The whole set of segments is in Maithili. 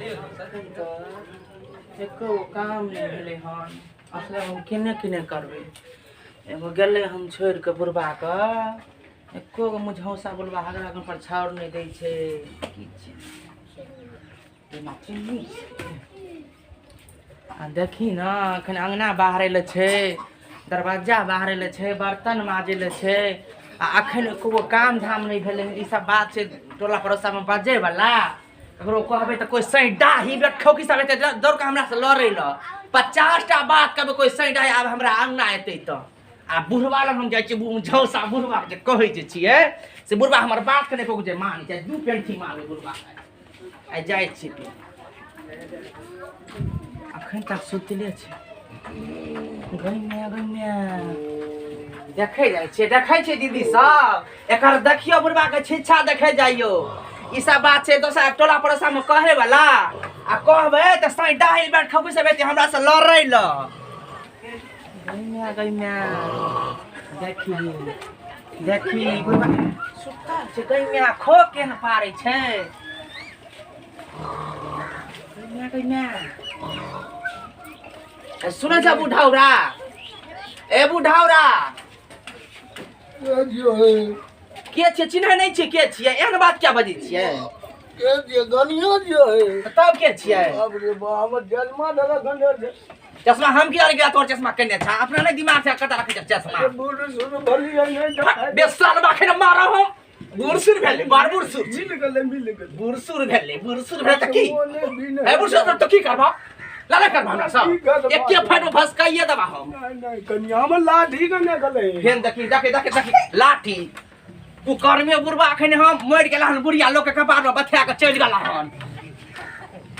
एखन तऽ एको गो काम नहि भेलै हन। असगर हम केने केने करबै? एगो गेलै हन छोड़ि कऽ बुढ़बाके, एको गो मुझौसा बुढ़बा हगरा पर छाउर नहि दै छै। की छै एना चिन्नी छै। आ देखी ने, एखन अङ्गना बाहरै लए छै, दरवज्जा बाहरै लए छै, बर्तन माजै लए छै, आ एखन एको गो काम धाम नहि भेलै हन। ई सब बात छै टोला पड़ोसामे बजैवला? ककरो कहबै तऽ कोइ सही डाही बेटखौकी सब एतै दौड़ कऽ हमरासँ लड़ै लए। 50 टा बात कहबै, कोइ सही डाही आब हमरा अङ्गना एतै तऽ आ बुढ़वा लग हम जाइ छियै। झौसा बुढ़वा जे कहै जे छियै से बुढ़वा हमर बात के नहि कहू जे मानै छै। दू पेंठी मारबै बुढ़वा। आइ जाइ छियै, अखन तक सुतले छै। गैया गैया देखै जाइ छियै, देखै छियै दीदी सब एकर। देखियौ बुढ़वा के छिच्छा देखै जाइयो। ई सब बात छै दोसर टोला पड़ोसा में कहे वाला? आ कहबै तऽ साइ डाही बैठ खबू सब एते हमरा से लड़ै ल। गैया गैया देखी देखी, बुढ़वा सुतल छै। गैया खो केहन पारै छै। गैया गैया सुनै छ बुढ़ौरा? ए बुढ़ौरा, के छियै? चिन्है नहि छियै के छियै? एहन बात क्या बजै छियै? के छियै? गनियो छियै। तब के छियै? बाप रे बाप, हमर जन्मा देलक हन। चश्मा हम की गया तोर चश्मा केने छा? अपना नहि दिमाग से कता रखै छ चश्मा। बूढ़ सुर भलियै नहि। बेसाल बाखै मारब हम। बुरसुर भेलै, बड़ बुरसुर। मिल गेलै, मिल गेलै। बुरसुर भेलै, बुरसुर भेलै तऽ की? ए बुरसुर तऽ की करबा? लड़ाइ करबा हमरा सब? एके फाइट में फसकाइए देबा हम। नहीं नहीं, कनिया हमर लाठी कने गेलै? फेन देखी देखी देखी देखी लाठी। कुकर्मे बुढ़बा अखन हम मरि गेला हन, बुढ़िया लोक के कपार में बथ्या के चलि गेला हन।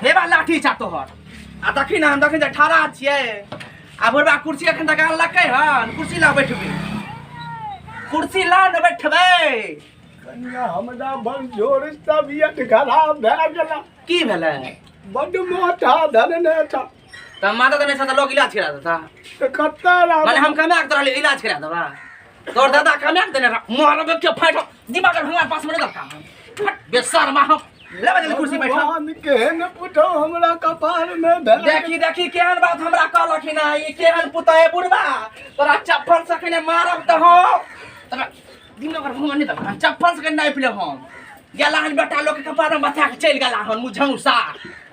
हेबा लाठी छा तोहर। आ देखी ने, हम देखी जे ठाढ़ा छियै आ बुढ़बा कुर्सी अखन तक आनलकै हन। कुर्सी ला बैठबै, कुर्सी ला ने बैठबै। कनिया, हमरा बड़ जोर तबियत खराब भए गेला। की भेलै? बड्ड मोटा धरने था। तऽ माथा तऽ नहि छह तऽ लोग इलाज करा देता। तऽ कत्ता? माने हम कमा के तोरा इलाज करा देबा? तोर दादा कमा के देने मारबे के फाइट दिमाग हमरा पास में नहीं दरका। फट बेशर्मा, हम लेबे जल्दी कुर्सी बैठा। भगवान केहन पुतौ हमरा कपार में धर। देखी देखी, केहन बात हमरा कहलखिन हँ ई केहन पुतौ। है बुढ़बा, तोरा चप्पल से कने मारब तऽ हो तोरा दिमाग भगवान नहीं दरका। चप्पल से कने नापि लेब हम। गेला हन बेटा लोग के कपार में बथा के चलि गेला हन मुझौसा।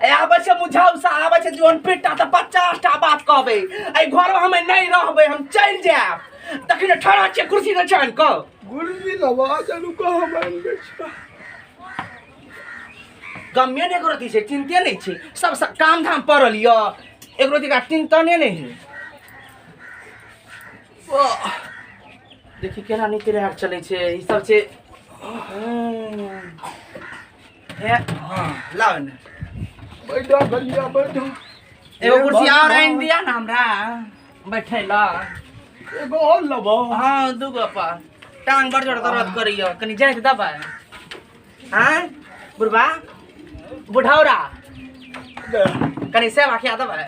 ए आबै छै मुझौसा, आबै छै जोन पिट्टा तऽ 50 टा बात कहबै। एहि घरमे हम नहि रहबै, हम चलि जायब। तखन ठड़ा छियै कुर्सी नहि छै कऽ। गुरुजी लबा चलू कह हम आनि दै छियै। गमे नहि एको रत्ती छै, चिन्ते नहि छै। सब सब काम धाम पड़ल यऽ, एको रत्ती का चिन्तने नहि है। ओह, देखी केना नीक रह चलै छै ई सब छै। हे हाँ, लाउ ने। बैठो भैया, बैठो। एगो कुर्सी और आनि दिया ने हमरा बैठे ला। एगो और लेबो? हाँ, दूगो पर टांग बड़ जोर दर्द करैया, कनि जाइत देबै? आँय बुढ़बा, बुढ़ौरा, कनि सेवा खिया देबै?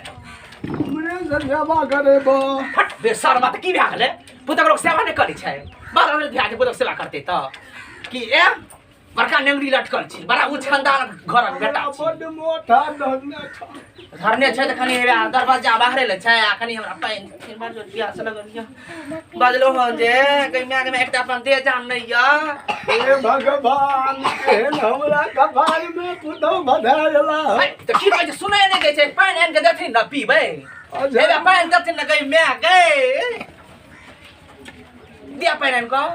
हमरे से सेवा करेबो? फट बेशर्मा, तऽ की भए गेलै? पुतक लोक सेवा नहि करै छै? बड़ा भए छै पुतक सेवा करतै तऽ की? ए बड़का नेंगरी लटकल छी, बड़ा उछंदार घरक बेटा छी। बड्ड मोटा धरने छ। धरने छै तऽ कनि हेबे दरवाजा बाहरे ले छै। आ कनि हमरा पानि, बड़ जोर प्यास लगल यऽ। बजलो हन जे गै माय के, एकटा अपन देह जान नहि यऽ। हे भगवान, केहन हमरा कपार में पुतौ बधायला। है, तऽ की कहै छै? सुनै नहि दै छै। पानि आनि कऽ देथिन ने पीबै। अच्छा। हेबे पानि देथिन ने। गै माय गै, दिया पानि आनि कऽ।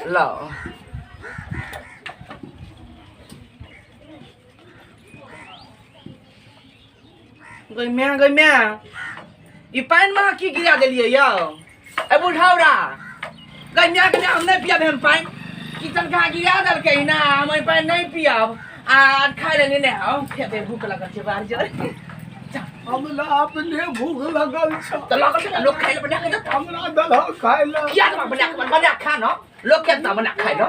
लाओ गई म्या, गई म्या, ई पानि में की गिरा देलियै यौ? ए बुढ़ौरा, गई म्या के, हम नहि पियब हम पानि। किचन कहाँ गिरा देलकै ना, हम एहि पानि नहि पियब। आ खाय लए लेने आउ, खेबै, भूख लगल छै बाहर जोर। हमरा अपने भूख लगल छ। तऽ लगल छै ने, लोक खाय लए बना के देतौ। हमरा दलह खाय लए। किया देबा? बना के, बना के खा न। लोक के देता बना के खाय ल?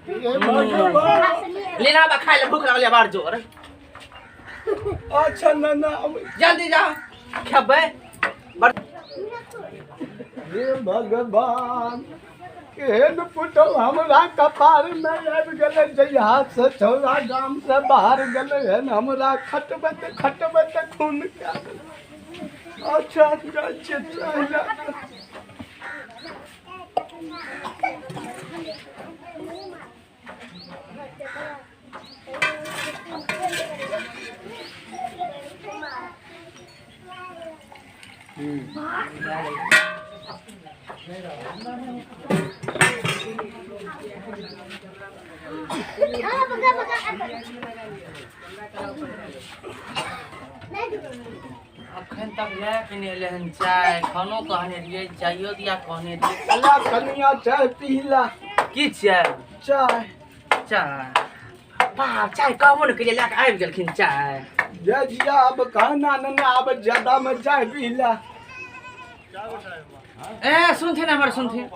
हे भगवान। लेना बा खाय लए, भूख लगल बाहर जोर। अच्छा, ना ना। जल्दी जा, खेबै। हे भगवान, केहन पुतहु हमरा कपार में आबि गेलै। जहिया से छौड़ा गाम से बाहर गेलै हन, हमरा खटबैत खटबैत खून कए गेलै। अच्छा जाइ छियै चाय लए कऽ। अखन तक लए के नहि एलै हन चाय। खानो कहने रहियै, चाइयो दिया कहने रहियै। अला कनिया, चाय पीला। की छियै? चाय। चाय बाप, चाय कहबो ने केलियै, लए कऽ आबि गेलखिन चाय। जय जिया, अब कहना ने आब ज्यादा में चाय पीला। ए सुनथिन, हमर सुनथिन,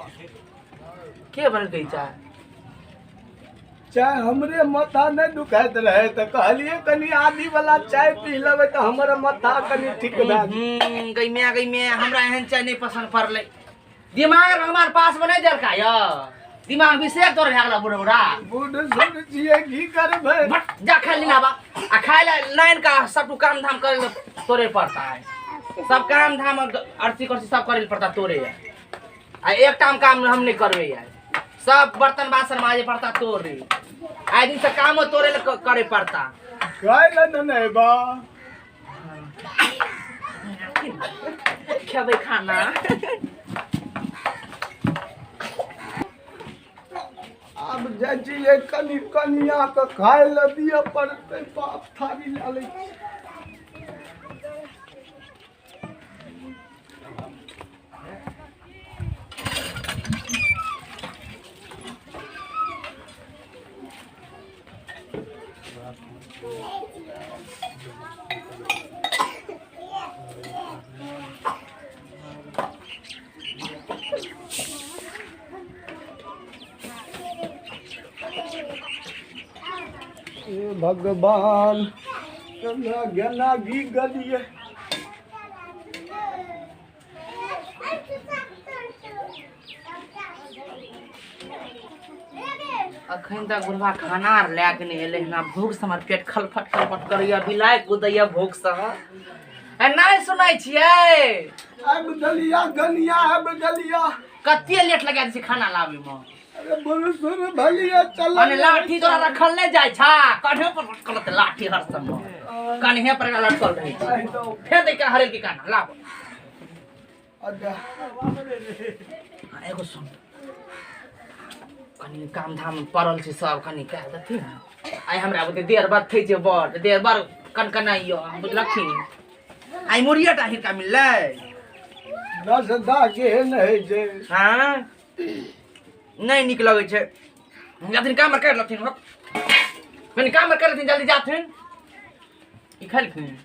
के बनेलकै चाय? चाय हमरे माथा नहि दुखाइत रहे तऽ कहलियै कनि आदि वाला चाय पी लेबै तऽ हमर माथा कनि ठीक भए जेतै। गई मैं, गई मैं, हमरा एहन चाय नहि पसंद पड़लै। दिमाग हमार पास में नहीं देलका य, दिमाग विशेष तोर भए गेल बुढ़ बुढ़ा। बूढ़ सूढ़ छियै, की करबै? भट जा, खाय लेना बा आ खाय ले लाइन का सब काम धाम करे ले तोरे पड़ता है। सब काम धाम अरसी करसी सब करे ले पड़ता तोरे है। आ एक टाइम काम हम नहीं करबे यार, सब बर्तन बासन माजे पड़ता तोरे। आइ दिन से कामो तोरे ले करे पड़ता। खाय ले ने नहि बा। खेबै खाना। आब जाइ छियै कनि कनिया के खाय ले दिअ पड़तै। बाप, थारी लए लै छी। हे भगवान, केना गेना घी गलियै। अखन तक बुढ़वा खाना आर लए के नहि एलै हन। भूख से हमर पेट खलफट खलफट करैया, बिलाइ कुदैया भूख से। आ नहि सुनै छियै? आबि गेलिया गनिया, आबि गेलिया। कते लेट लगा दै छै खाना लाबै मे। अरे बूढ़ सूढ़ भलियै, चल। माने लाठी तोरा रखल नहि जाइ छा, कन्हे पर लटकल रहतै लाठी, हर समय कन्हे पर एकरा लटकल रहै छै। फेर दै के हरेल के काना लाब। अच्छा। आ एगो सुन, कनि काम धाम पड़ल छै, सब कनि कए देथिन। आइ हमरा बुते देर बथै छै, बड़ देर बड़ कनकनाइयो, बुझलखिन? आइ मुड़िए टा हिनका मिललै। 10 दा केहन होइ छै? हँ, नहि नीक लगै छै। जाथिन काम आर करि लेथिन, कनि काम आर करि लेथिन, जल्दी जाथिन। ई खेलखिन?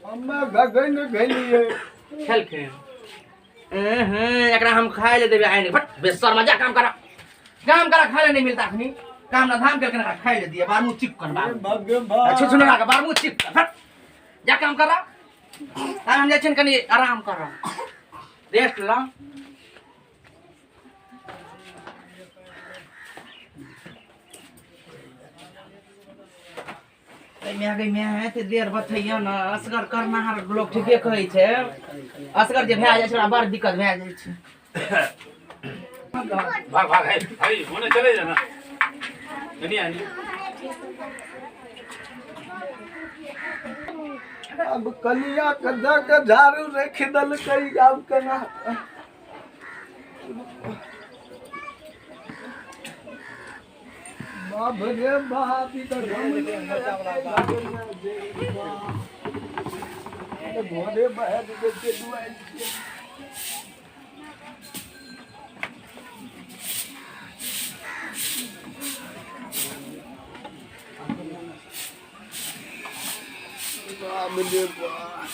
हमे गगन भेलियै। खेलखिन? एकरा हम खाय ले देबै आइ नहि। भट बेसर जा, काम करा, काम करा। खाय ले नहीं मिलता अखनी। काम ना धाम करके खाय ले दिए। बार मुँह चिपकन हे बार भगवान, छु छु लगा बार मुँह चिपकन। भट जा, काम करा। आब हम जाइ छियनि कनि आराम करऽ, रेस्ट ल। गै माय, गै माय, एते देर बथैया ने। असगर करनाहर लोक ठीके कहै छै, असगर जे भए जाइ छै ओकरा बड़ दिक्कत भए जाइ छै। भाग भाग है भाई, होने चले जाना नहीं आनी। अब कनिया के दऽ के झाड़ू राखि देलकै, आब केना? बाप रे बाप, ई तऽ घरे बहक गेल दुआरि छियै। बाप रे बाप।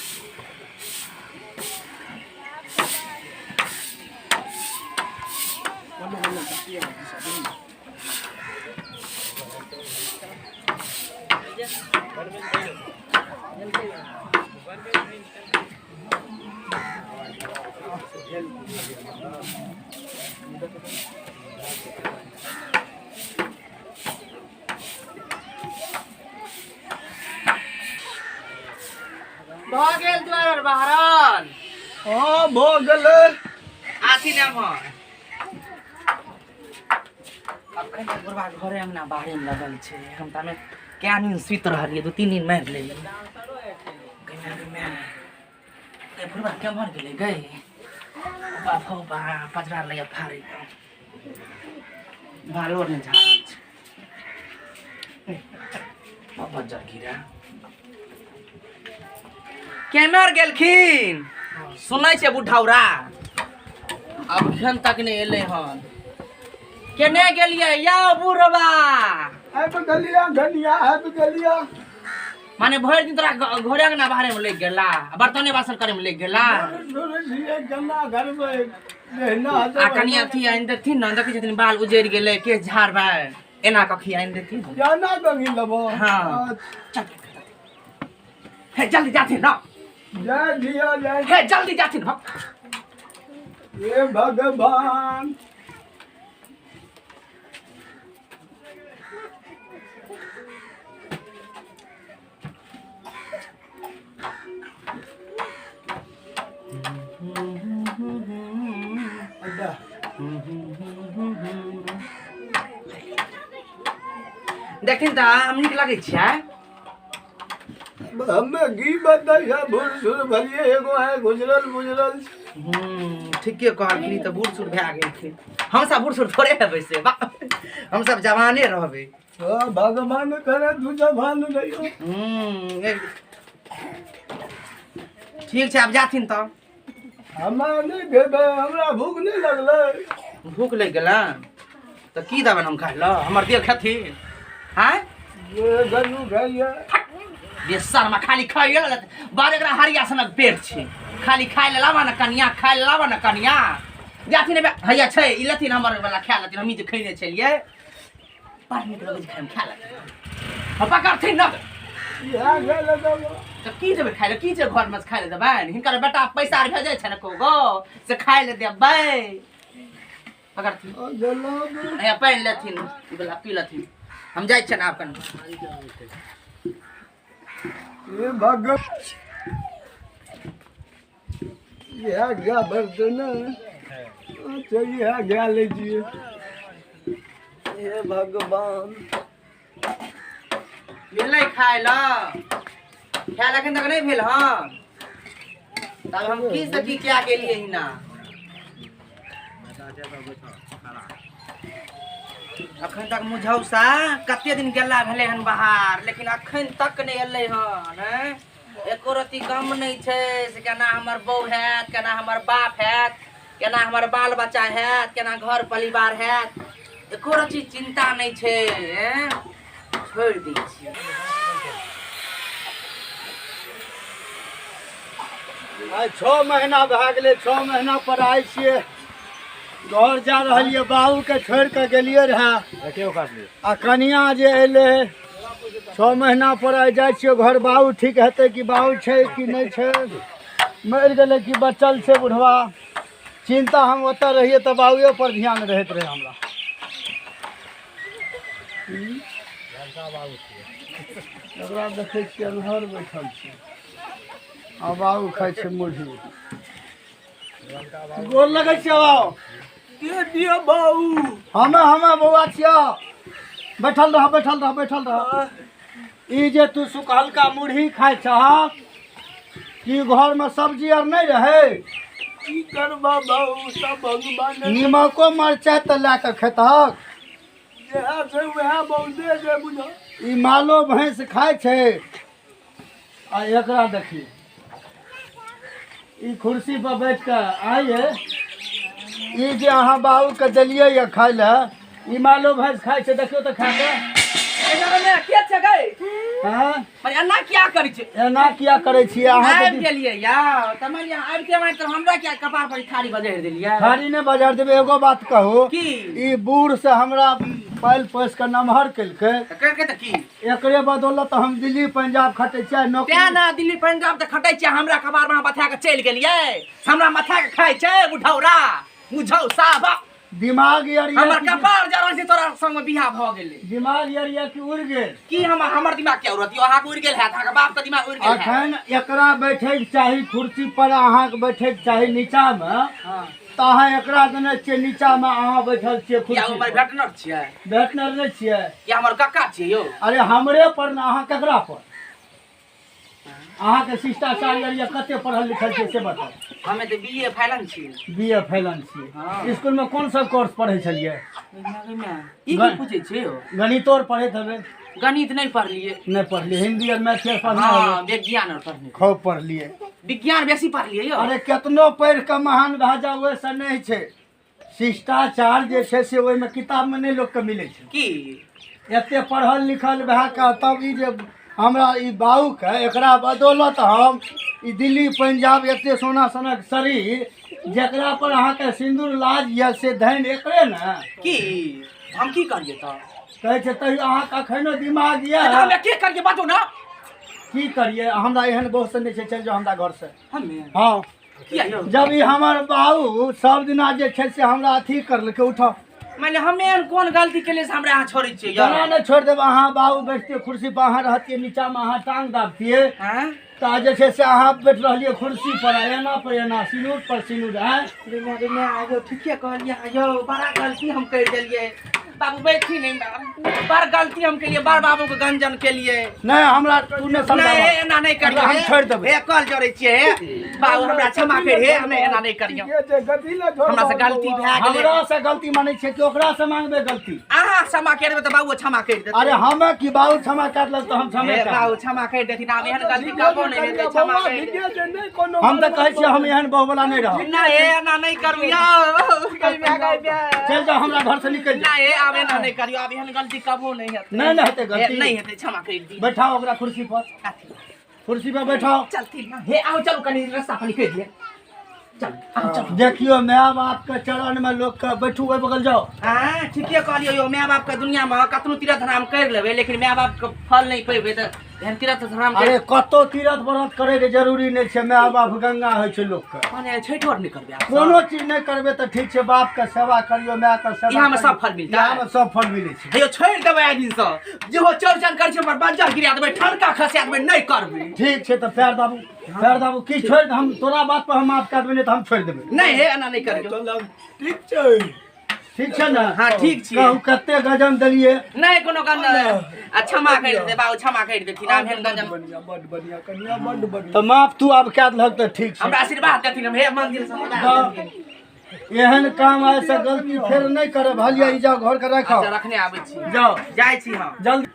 भऽ गेल दुआर बहरन। हँ, भऽ गेलै। आथी ने एम्हर। अखन तक बुढ़बा घरे अंगना बाहरे मे लगल छै। हम तामे कए दिन सुति रहलियै, 2-3 दिन मारि लेलियै। गै माय, गै माय, गै बुढ़बा केम्हर गेलै गै? बाप हौ बा, पजरा लैया फाड़ै कऽ। बालो नहि झाड़ल छै। बज्जर गिरा केम्हर गेलखिन? सुनै छै बुढ़ौरा अखन तक नहि एलै हन। केने गेलियै यौ बुढ़बा? आबि गेलिया घनिया, आबि गेलिया। माने भरि दिन तोरा घरे अंगना बाहरे में लागि गेला, आ बर्तने बासन करे में लागि गेला। गन्ना घरमे जहिना आ कनि अथी आनि देथिन ने, देखै छथिन बाल उजड़ि गेलै, केश झाड़बै, एना कखी आनि देथिन। जाना गंगी लेबो। हाँ। चल हे, जल्दी जाथिन ना। जय धिया जय। हे, जल्दी जाथिन। भक। हे भगवान। देखथिन तऽ हम नीक लगै छियै? हमे घी बदल है, बूढ़ सूढ़ भलिए एगो है गुजरल गुजरल। ठीके कहलखिन, तऽ बूढ़ सूढ़ भए गेलखिन। हमसब बूढ़ सूढ़ थोड़े हेबै से बा, हमसब जवाने रहबै। हाँ, भगवान करे तू जवान रहियो। ठीक छै, आब जाथिन तऽ। हमरा नहि खेबै, हमरा भूख नहि लगलै। भूख लागि गेलै तऽ की देबनि हम खाइ लए? हमर देह खेथिन? आँय? जे गलू खाइए। बेसरमा खाली खाइए बार, एकरा हरिया सनक पेट छै, खाली खाइ लए लाबऽ ने कनिया, खाइ लए लाबऽ ने कनिया। जाथिन ने, हैया छै ई, लेथिन हमर वाला खा लेथिन। हमही जे खैने छलियै, बड़ नीक लगै छै खाइमे, खा लेथिन। हम पकड़थिन न। इएह खाइ लए देबो। तऽ की देबै खाइ लए? की छै घरमे से खाइ लए देबनि? हिनकर बेटा पैसा आर भेजै छै ने कोगो से खाइ लए देबै? पकड़थिन। हैया पानि लेथिन, ई वला पी लेथिन। हम जाइ छियनि आब कनि। हे भगवान, इएह गाय भरतै ने? अच्छा, इएह गाय लै छियै। हे भगवान। भेलै खाय लए? खाय लए एखन तक नहि भेल हन? तब हम की से की क्या गेलियै हिना। अखन तक मुझौसा कते दिन गेला भेलै हन बाहर, लेकिन अखन तक नहि एलै हन। हैं, एको रत्ती गम नहि छै से केना हमर बहू हैत, केना हमर बाप हैत, केना हमर बाल बच्चा हैत, केना घर परिवार हैत, एको रत्ती चिन्ता नहि छै। हैं, छोड़ि दै छियै। आइ 6 महीना भए गेलै, 6 महीना पर आइ छियै घर जा रहलियै। बाबूके छोड़ि कऽ गेलियै रहए आ कनिया जे एलै, 6 महीना पर आइ जाइ छियै घर। बाबू ठीक हेतै कि बाबू छै कि नहि छै, मरि गेलै कि बचल छै बुढ़वा, चिन्ता। हम ओतऽ रहियै तऽ बाबुए पर ध्यान रहैत रहै हमरा। एकरा देखै छियै, अन्हर बैठल छै आ बाबू खाइ छै मुरही। गोर लगै छियै बाबू। के दिअ बाबू? हमे हमे बौआ छियौ। बैठल रह, बैठल रह, बैठल रह। ई जे तू सुखलका मुरही खाइ छहक, की घरमे सब्जी आर नहि रहै? की करबा बाबू, सब भगवान। निमको मरचाइ तऽ लए कऽ खेतहक। जएह छै वएह बहुते छै बुझऽ। ई मालो भैंस खाइ छै। आ एकरा देखी, ई कुर्सी पर बैठ कऽ आइए। ई जे अहाँ बाबूके देलियै यऽ खाइ लए, ई मालो भैंस खाइ छै? देखियौ तऽ खा कऽ। एना के छै गै? हँ। पर एना किया करै छै? एना किया करै छियै अहाँ? आबि गेलियै यौ तऽ मानि लिअ आबिते मानि तऽ हमरा किया कपार पर थारी बजारि देलियै? थारी नहि बजार देबै। एगो बात कहू। की? ई बूढ़ से हमरा पालि पोसि कऽ नमहर केलकै। तऽ करके तऽ की? एकरे बदौलत हम दिल्ली पंजाब खटै छियै नौकरी। तें ने दिल्ली पंजाब तऽ खटै छियै, हमरा कपार में बथा के चलि गेलियै, हमरा मथा के खाइ छै बुढ़ौरा मुझौसा बा। दिमाग यार हमर कपार जरल छै तोरा संग में बियाह भऽ गेलै। दिमाग यार या कि उड़ि गेल? की हम हमर दिमाग के उड़त? अहाँके उड़ि गेल हैत, अहाँके बाप के दिमाग उड़ि गेल हैत। अखन एकरा बैठैके चाही कुर्सी पर, अहाँके बैठैके चाही नीचामे। हँ। तऽ अहाँ एकरा देने छियै नीचामे, अहाँ बैठल छियै किया कुर्सी हमर पर। भेटनर छियै? भेटनर नहि छियै। किया हमर कक्का छियै यौ? अरे हमरे पर ने, अहाँ केकरा पर? अहाँके शिष्टाचार यार या कते पढ़ल लिखल छियै से बताउ। हमे तऽ बी ए फाइलन छियै। बी ए फैलन छियै? हँ। स्कूलमे कोन सब कोर्स पढ़ै छलियै? ई की पूछै छियै यौ? गणितो आर पढ़ैत हेबै? गणित नहि पढ़लियै। नहि पढ़लियै? हिंदी आर मैथिली आर पढ़ने हेबै? हँ, विज्ञान आर पढ़ने। खूब पढ़लियै। विज्ञान बेसी पढ़लियै यौ। अरे केतनो पढ़ि कऽ महान भए जाउ ओहिसँ नहि छै, शिष्टाचार जे छै से ओहिमे किताबमे नहि लोकके मिलै छै। की एते पढ़ल लिखल भए कऽ तब ई जे हमरा ई बाबूके एकरा बदौलत हम ई दिल्ली पंजाब एते सोना सनक शरीर जकरा पर अहाँके सिन्दूर लाज यऽ से धनि एकरे ने। की हम की करियै तऽ? कहै छै तैयो अहाँके अखनो दिमाग यऽ। तऽ हमे की करियै बाजू ने? की करियै, हमरा एहन बहुत नहि छै, चलि जाउ हमरा घरसँ। हमे? हँ। किया यौ? जब ई हमर बाबू सब दिना जे छै से हमरा अथी करलकै, उठो। मानि लिअ हमे एहन कोन गलती केलियै से हमरा अहाँ छोड़ै छियै यौ? केना नहि छोड़ि देब? अहाँ बाबू बैठतियै कुर्सी पर, अहाँ रहतियै नीचामे, अहाँ टांग दाबतियै। आँय? तऽ जे छै से अहाँ बैठ रहलियै कुर्सी पर, आ एना पर एना, सिनूर पर सिनूर। आँय रे माय रे माय, यौ ठीके कहलियै अहाँ यौ, बड़ा गलती हम करि देलियै। बाबू बैठी नहि, बड़ गलती हम केलियै, बड़ बाबू के गंजन केलियै। नहि हमरा तू नहि समझाबह। नहि एना नहि करियौ। हम छोड़ि देबै। हे कल जोड़ै छियै हे बाबू, हमरा क्षमा करि हे, नहि एना नहि करियौ, हमरा से गलती भए गेलै। हमरा से गलती मानै छियै कि ओकरा से मांगबै गलती? अहाँ क्षमा करि देबै तऽ बाबू क्षमा करि देतै। अरे हमे की बाबू क्षमा कर देलक तऽ हम क्षमा हे कर बाबू क्षमा करि देथिन, आब एहन गलती कबो नहि हेतै, क्षमा करि देथिन। हम तऽ कहै छियै हम एहन बहु वाला नहि रहब। नहि हे एना नहि करू यौ। चलि जाउ हमरा घर से निकलि जाउ। नहि हे आब एना नहि करियौ, आब एहन गलती कबो नहि हेतै। नहि नहि हेतै हे, गलती। नहि हेतै, क्षमा करि दी। बैठाओ ओकरा कुर्सी पर, कुर्सी पर बैठाओ। चलथिन ना हे, आओ चलू कनि रास्ता पर निकलि दिअ, चल आओ चलू। देखियौ माय बाप के चरण में लोग के बैठू, ओहि बगल जाओ। हाँ ठीके कहलियौ यौ, माय बाप के दुनिया में कतनो तीर्थ धाम करि लेबै लेकिन माय बाप के फल नहि पेबै तऽ एहन तीर्थ धाम अरे कतौ तीर्थ व्रत करे के जरूरी नहि छै, माय बाप गंगा होइ छै लोक के। माने छठि आर नहि करबै आब? कोनो चीज नहि करबै तऽ ठीक छै, बाप के सेवा करियौ, माय के सेवा इहाँ में सब करियौ। फल मिलतै। इहाँ में सब फल मिलै छै। हेयौ छोड़ि देबै आइ दिनसँ, जेहो चौरचन करै छै हमर बज्जर गिरा देबै, ठनका खसा देबै, नहि करबै। ठीक छै तऽ पैर दाबू, पैर दाबू की छोड़ि हम तोरा बात पर हम माफ कर देबै, नहि तऽ हम छोड़ि देबै। नहि हे एना नहि करियौ। ठीक छै, ठीक छै ने? हाँ ठीक छियै। कहू कते गजन देलियै? नहि कोनो गंजन, आ क्षमा करि देतै बाबू, क्षमा करि देथिन, आब एहन गंजन। बड बढ़िया कनिया, बड बढ़िया। तऽ माफ तू आब कए देलहक तऽ ठीक छै। हमरा आशीर्वाद देथिन, हम हे मंदिर से हमरा देथिन। एहन काम आइ से गलती फेर नहि करब। हलिया ई जाओ घर के राखो। अच्छा रखने आबै छी। जाओ। जाइ छी हम। जल्दी।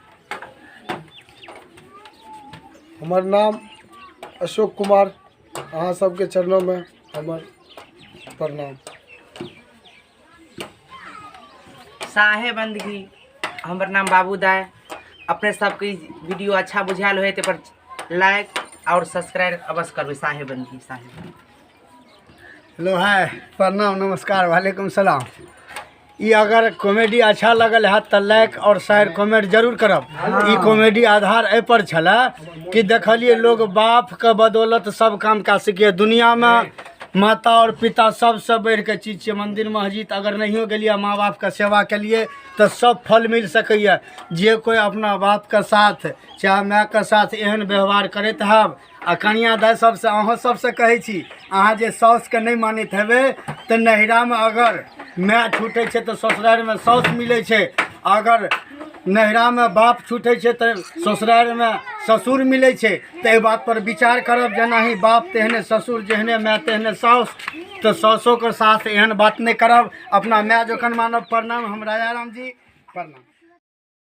हमर नाम अशोक कुमार, अहाँ सबके चरणोंमे हमर प्रणाम। साहे बंदगी, हमर नाम बाबू दाय। अपने सबके ई वीडियो अच्छा बुझायल होय तऽ पर लाइक और सब्सक्राइब अवश्य करबै। साहे बंदगी, साहे बंदगी। हेलो हाय, प्रणाम, नमस्कार, वालेकुम सलाम। ई अगर कॉमेडी अच्छा लगल हैत तऽ लाइक और शेयर कमेंट जरूर करब। ई कॉमेडी आधार एहि पर छलै कि देखलियै लोग बापके बदौलत सब काम कए सकैए दुनियामे। माता और पिता सबसँ बढ़िके चीज छै। मन्दिर मस्जिद अगर नहियो गेलियै, माँ बापके सेवा केलियै तऽ सब फल मिल सकैए। जे कोइ अपना बापके साथ चाहे मायके साथ एहन व्यवहार करैत हैब, आ कनिया दाइ सबसँ अहूँ सबसँ कहै छी, अहाँ जे साउसके नहि मानैत हेबै तऽ नैहरामे अगर माय छूटै छै तऽ ससुरारिमे साउस मिलै छै, अगर नैहरामे बाप छूटै छै तऽ ससुरारिमे ससुर मिलै छै। तऽ एहि बातपर विचार करब, जेनाही बाप तेहने ससुर, जेहने माय तेहने साउस, तऽ साउसोके साथ एहन बात नहि करब, अपना माय जखन मानब। प्रणाम, हम राजा राम जी, प्रणाम।